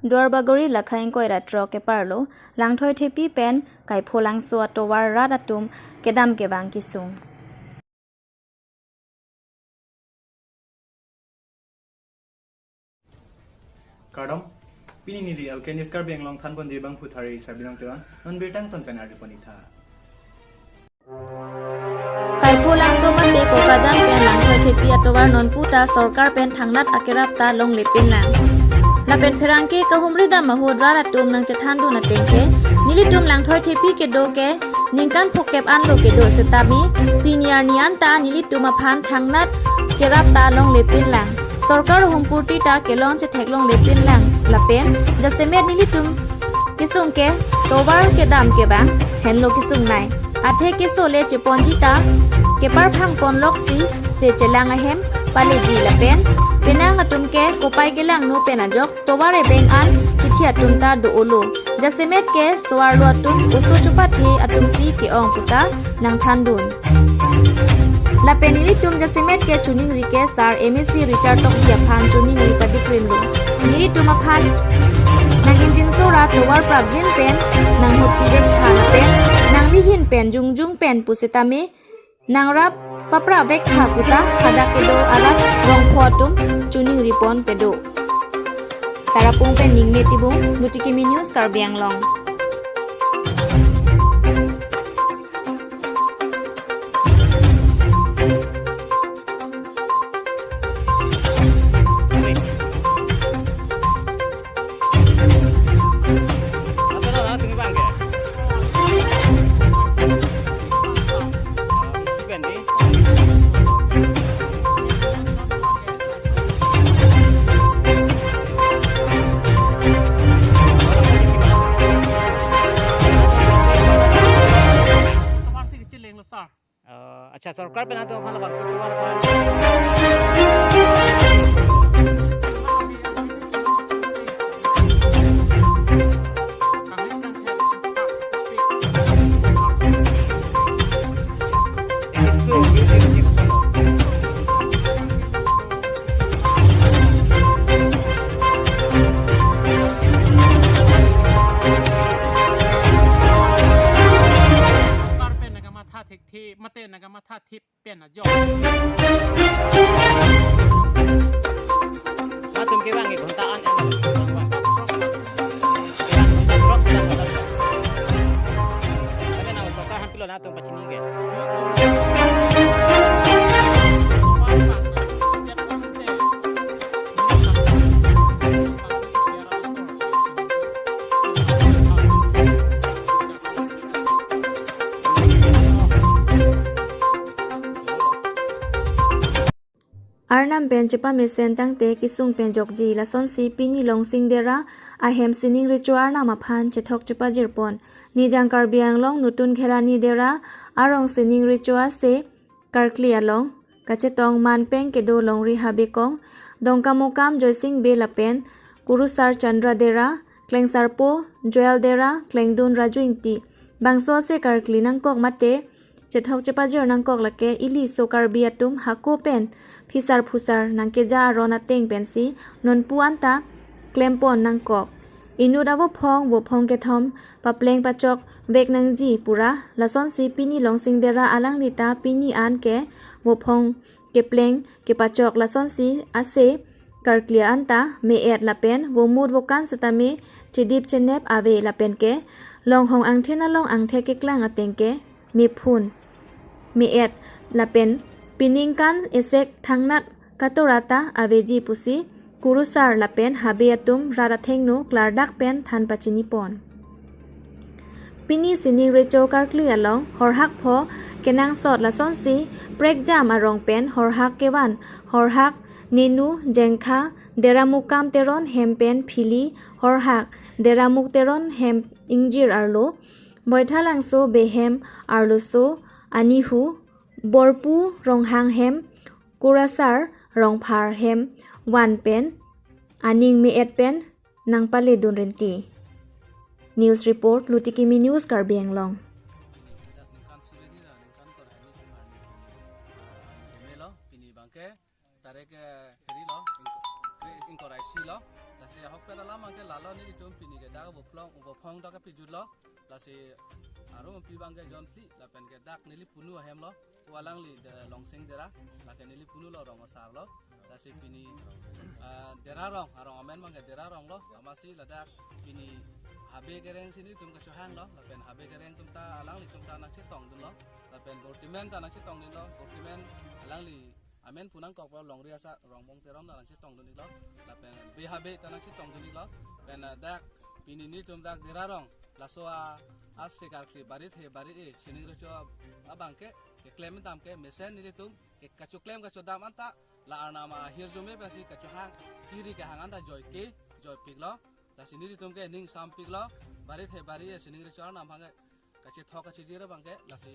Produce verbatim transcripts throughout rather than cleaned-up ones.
Duarbagori lakha ingkoi ra throk keparlo Langthoi Thepi pen Kaipholangso atovar rat atum kedam kevang kesung. Kardom, pini neli Alkei News Karbi Anglong thanponji abangphu Thari Sabilong Teron, non birta angton pen ardi pon itha. Kaipholangso mate Kokajan pen Langthoi Thepi atovar nonpu ta sorkar pen thangnat akerap ta longle pinlang. Lapen pherangke kahumri dam ahut rat atum nangchethandun ateng ke, nelitum Langthoi Thepi kedo ke ningkan phokep anlo kedo setame, pini arni anta nelitum aphan thangnat kerap ta longle pinlang. Sorkar humpurti ta kelong chethek longle pinlang. Lapen jasemet nelitum kesung ke tovar kedam kevang henlo kesungnei. Athe keso le cheponji ta keparphang ponloksi se chelang ahem paleji lapen penang atum ke kopai kelangno pen ajok tovar ebeng an kithi atum ta do-olo. Jasemet ke so-arlo atum oso chupathe atumsi ke-ong puta nangthandun. Lapen nelitum jasemet ke choningri ke Sar M A C Richard Tokbi aphan choningri padikrimlo. Nelitum aphan nanghinjinso ra tovar prapjin pen nanghut pivek tha lapen nanglihin pen jongjong pen pusitame nangrap paprapvek tha puta hadak kedo arat rongpho atum choningri pon pedo. Tarapung pen Ningme Tibung, Lutikimi News, Karbi Anglong. Acha, sorkar pen atum aphan labangso tovar aphan. Sorkar pen nangkamatha thekthe, mate nangkamatha thip pen ajok. Latum kevang e ghonta an an. Kevang ghonta throk. Kevang ghonta throk, kevang ghonta throk. Kata na sorkar hampilo latum pachini ke. Arnam pen chepamesen tangte kesung pen jokji, lasonsi pini Longsing Dera ahem sining recho arnam aphan chethok chepajirpon. Nijang Karbi Anglong Nutun Khelani Dera arong sining recho ase karkli along kachetong manpeng kedo longri Habe Kong, Dongkamukam Joysing Bey lapen Kurusar Chandra Dera, Klengsarpo Joel Dera, Klengdun Raju Ingti. Bangso ase karkli nangkok mate chethok chepajir nangkok lake ili so Karbi atum hako pen phisar phusar nangkeja aron ateng pensi nonpu anta klempon nangkok. Inut avophong, vophong kethom papleng pachok vek nangji pura, lasonsi pini Longsing Dera alangli ta pini an ke vophong kepleng kepachok, lasonsi ase karkli anta me-et lapen vomut vokan setame chedip chenep ave lapen ke longhong angthin along angthek keklang ateng ke mephun, me-et lapen peningkan esek thangnat katora ta aveji pusi Kurusar lapen Habe atum rat athengno klardak pen than pachinipon. Pini sining recho karkli along horhak pho kenangsot, lasonsi prekjam arong pen horhak kevan, horhak Nenu Jengkha, Deramukam Teron hem pen Phili horhak, Deramuk Teron hem ingjir arlo, Boithalangso Bey hem arloso anihu, Borpu Ronghang hem, Kurusar Rongphar hem van pen aning me-et pen nangpaledun rinti. News report, Lutikimi News, Karbi Anglong. Ningkan suri ni, ningkan kor hani cuma ni, ah, keme lo, pini bangke, tarik, eh, kiri lo, ingko-, ingkoi ra isi lo, lasi Ahokpet alam abangke lalo, nelitum pini ke dak Vophong, Vophong dak kepijutlo. Lasi arum pi abangke John Phli, lapen ke dak neli punu ahem lo. Pu alangli de Longsing Dera, lake neli punu lo, rong asar lo. Lasi pini, ah, Dera rong, arong amen abangke Dera rong lo. Amatsi ladak pini Habe Kereng si nelitum kachohang lo, lapen Habe Kereng atum ta, alanglitum ta nangchetongdunlo. Lapen Bortimen ta nangchetongdunlo, Bortimen alangli amen pu nangkokpo, Longri Asar Rongbong Teron ta nangchetongdun-iklo, lapen Be Habe ta nangchetongdun-iklo, pen, ah, dak pini nelitum dak Dera rong, laso a, a-Sekarkli barit he barit e sining recho abangke keklem dam ke mesen nelitum ke kachoklem kachodam anta la Arnam ahirjume pensi kachohang, kiri kehang anta joike joipiklo. Lasi nelitum ke ning sampiklo, barit he barit e sining recho Arnam abangke kachethok kachejir abangke. Lasi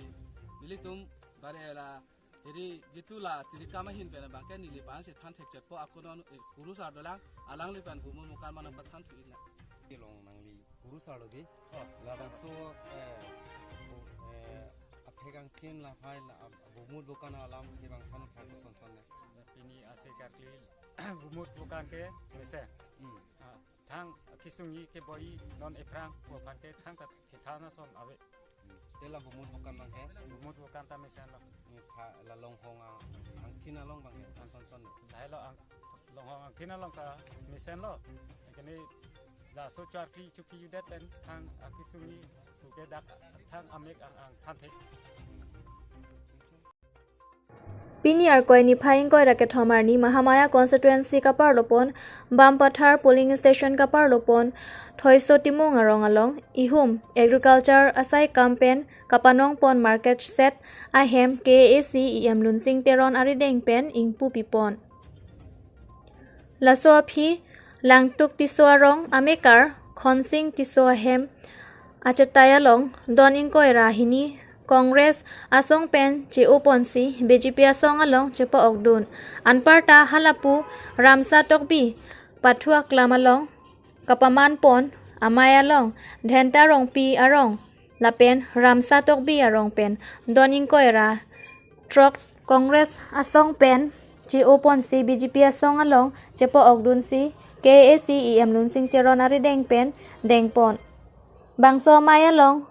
nelitum bare la hiri jitu la tirikam ahin pen abangke neli aphan si than thekchotpo, ako non, eh, kurusar dolang, alangli pen Bumut Mukan manang pathan thu-iknang. Long nangli kurusar lo di. Oh, labangso, eh, bu-, eh, aphek angthin lahai la, ab-, Bumut Mukan alam kevang than thak son son ne. Pini a-Sekarkli Bumut Mukan ke mesen. Hmm. Ah, thang kesung-i keboi non ephrang pu aphan ke thangta kethan ason ave. Hmm. Te la Bumut Mukan abangke? Bumut Mukan ta mesen lo. Ni pha la Longhong a-, angthin along abangke, son son ne. Lahai lo ang, Longhong angthin along ta mesen lo. Kene laso Charkli chuki yudet pen thang akesung-i puke dak thang amek ang ang than thek. Pini Arkoi niphai ingkoi ra kethom arni Mahamaya constituency kaparlopon Bampathar polling station kaparlopon Thoiso Timung arong along ihum agriculture asai kam pen kapanongpon market shed ahem K A A C E M Lunsing Teron arideng pen ingpu pipon. Laso aphi Langtuk Tisso arong amekar Khonsing Tisso ahem achetai along don ingkoi ra hini Congress asong pen che-oponsi B J P asong along chepa-okdun. Anparta halapu Ramsa Tokbi pathu aklam along kapamanpon amei along Dhenta Rongpi arong lapen Ramsa Tokbi arong pen don ingkoi ra throk Congress asong pen che-oponsi B J P asong along chepa-okdunsi K A A C E M Lunsing Teron arideng pen dengpon. Bangso amei along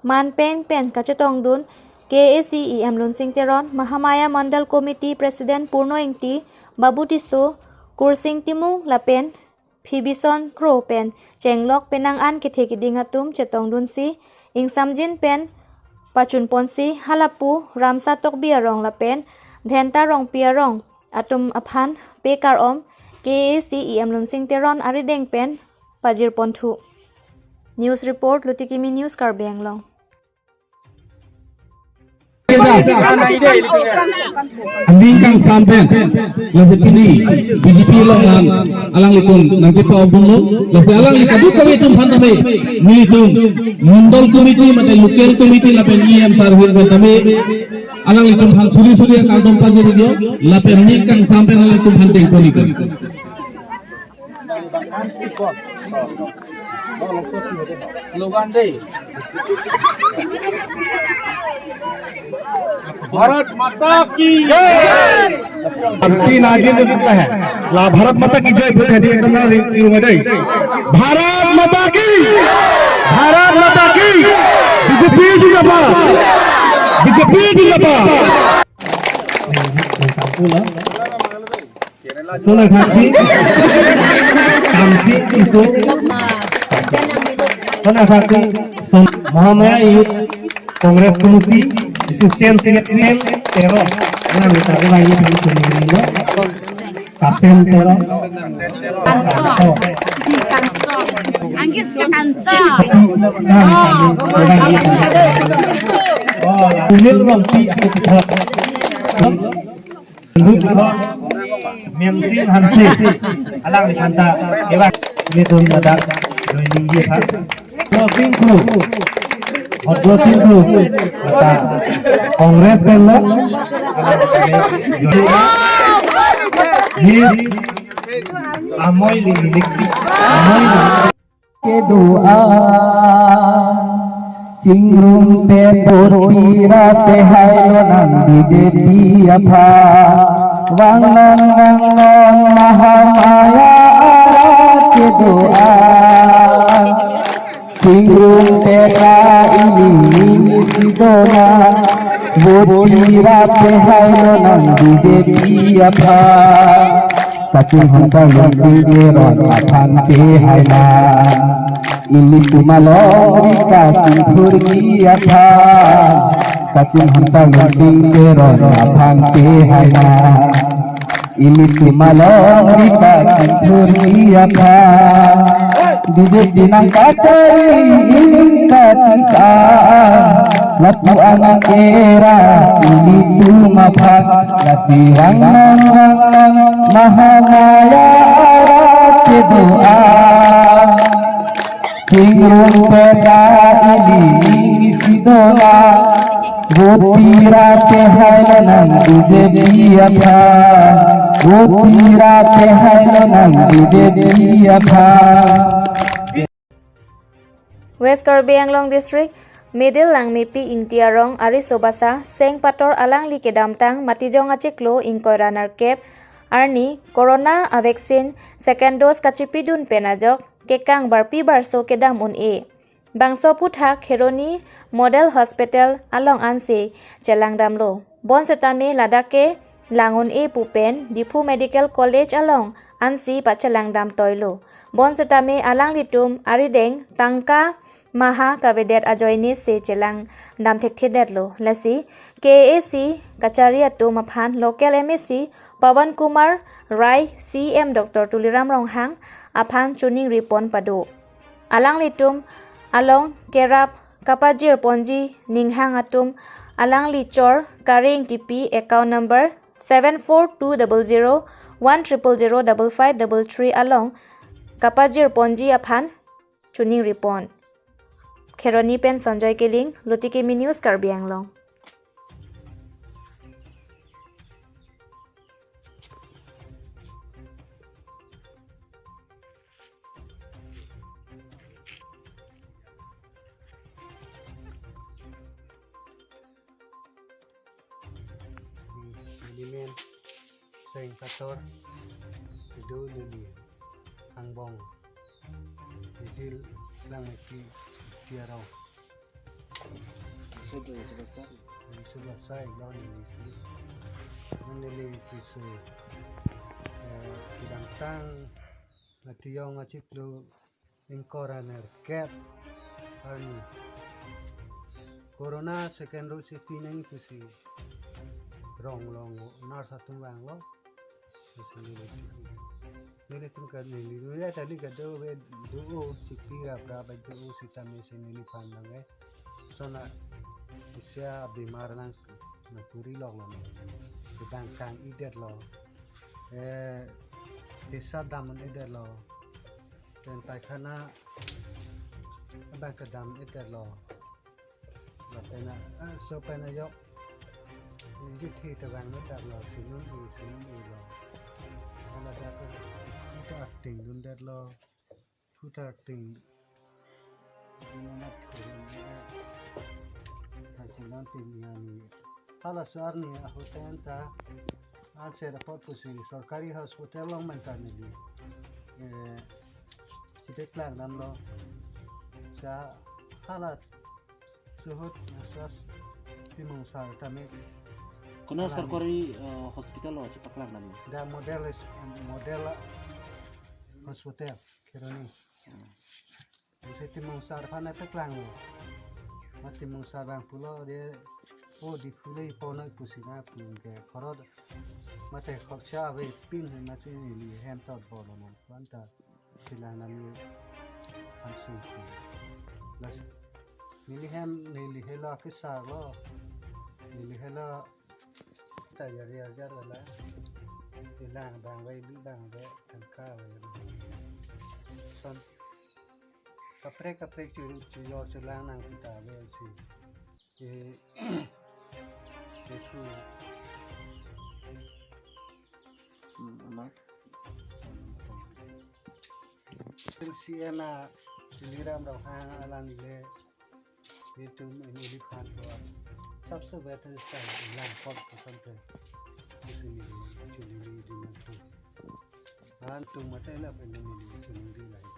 man peng pen kachetongdun K A A C E M Lunsing Teron, Mahamaya Mandal Committee President Purno Ingti, Babu Tisso, Kursing Timung lapen Phibison Kro pen chenglok penang an kethe keding atum chetongdunsi ingsamjin pen pachunponsi halapu Ramsa Tokbi arong lapen Dhenta Rongpi arong atum aphan pekar-om K A A C E M Lunsing Teron arideng pen pajirponthu. News report, Lutikimi News, Karbi Anglong. Aning kangsam pen, lasi pini B J P along an alanglitum nangchepa-okdunlo, lasi alangli kadokave atum aphan tame, nelitum Mandal Committee mate Local Committee lapen E M sir ahin pen tame, alanglitum aphan suri suri akardom pajir-iklo, lapen aning kangsam pen alanglitum aphan dengpon-iklo. Slogan dei. Bharat माता की जय। भारत माता की जय बोलते हैं, भारत माता की। भारत माता की। बीजेपी जिंदाबाद। बीजेपी जिंदाबाद। Sonakhaksi, Kamsi Tisso, Sonakhaksi, Son-, Mahamaya Youth Congress Committee, Assistant Secretary, Teron, nang kita ko lagi pun sini lo, Kasem Teron, Kanto. Kanto. Anggir Kanto. Oh, Unil Rongpi aku kita. Rup Mensing Hanse, alangliphan ta ewa, nelitum ladak joining ji tha. Bhadra Sing Kro, Bhadra Sing Kro, ta Congress pen lo, alangliphan ta joining. Miss Amoi Linglik, Amoi Linglik. Kedo a chingrum pe pur pira pe hai lonang B J P aphan. Vang nang vang non Mahamaya arat ke Vot pi ra pehai lonang B J P aphan. Kachinghon Saulun Sing Teron aphan pehai nang. Ilitum alongri kachingthurji aphan. Kachinghon Saulun Sing Teron aphan pehai nang. Ilitum alongri kachingthurji aphan. B J P nangkachari kachingsa. Lapu anang era ilitum aphan. Lasi vang nang vang nang Mahamaya arat kedo-an. Chingrum peta ili ning isi do nang. Vot pi ra pehai lonang B J P aphan. Vot pi ra pehai lonang B J P aphan. West Karbi Anglong District, Middle Langmepi Ingti arong ariso basa Seng Pator alangli kedamtang Matijong achiklo ingkoi ra nerkep arni Corona a vaccine second dose kachipidun pen ajok kekang barpi barso kedam un-e. Bangso aphuthak Kheroni Model Hospital along ansi chelangdamlo. Bonsetame ladak ke lang un-e pu pen Diphu Medical College along ansi pachelangdam toilo. Bonsetame alanglitum arideng tangka maha kavedet ajoine si chelangdam thekthedetlo. Lasi K A A C kachari atum aphan local M A C Pawan Kumar Rai, C M Doctor Tuliram Ronghang aphan choningri pon pado. Alanglitum along kerap kapajir ponji ninghang atum alangli chor Kari Ingtipi, account number seven four two double zero one triple zero double five double three along kapajir ponji aphan choningri pon. Kheroni pen Sanjoy Killing, Lutikimi News, Karbi Anglong. Neli men Seng Pator, kedo neli angbong Middle Langmepi Ingti arong. Sudah, sudah, sudah. Sudah saya bilang ini. Neli pisu, eh, kedamtang Matijong achiklo ingkoi ra nerkep arni Corona second dose si pinang pusi rong long nurse atum vanglo. Pusi neli, nelitum ke neli, neli tadi kedo ave do-o, chipi ra pra ave do-o sitame si neliphan nang eh. Sona isi abimar nang nangkuri lok lo. Kedang kang-idetlo. Eh, hisap dam-un-edetlo. Pen paikhana abang kedam-un-edetlo. Lapen a, ah, so pen ajok. Ingti ta vang-un-edetlo, sinun-e, sinun-elo. Hala dak ke, ingti ta akting dundetlo. Putar ting. Ino mat kuring ya. Hasilan ting yani. Hala so arni ahut anta anser apot pusi sorkari hospital along menta neli. Eh, sipek lang damlo. Sa hala suhut swas Timung sar tame. Kono alang sorkari, eh, hospital lo chepaklang damlo? Da model is, model hospital Kheroni. Hmm. Pusi Timung sar aphan nangpaklanglo. Mat Timung sar abang pulo de, o Diphu le ponoi pusi nangpu ke khorot. Mate khorcha avepin he mate neli hem tot bolo non. Anta chelang nangji angsung pu. Lasi neli hem neli helo kesar lo. Neli helo ta yar yar yar la. Chelang abang ave, bi abang ave, tangka ave. Son kaprek kaprek chu chu yo chelang nang kita ave si. Eh, eh, tu. Hmm, ama. L C M a Tuliram Ronghang alangli le, itum neliphan ko sabse better style lang kot ko sampai. Pusi neli chuningri dun nangkok. Antum mate lapen neli chuningri lagi.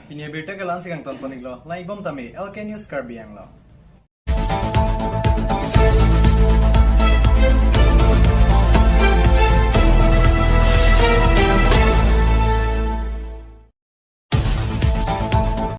Pini abirta ke la-ansi kangton pon-iklo. Lang-ik bom tame, L K News Karbi Anglong.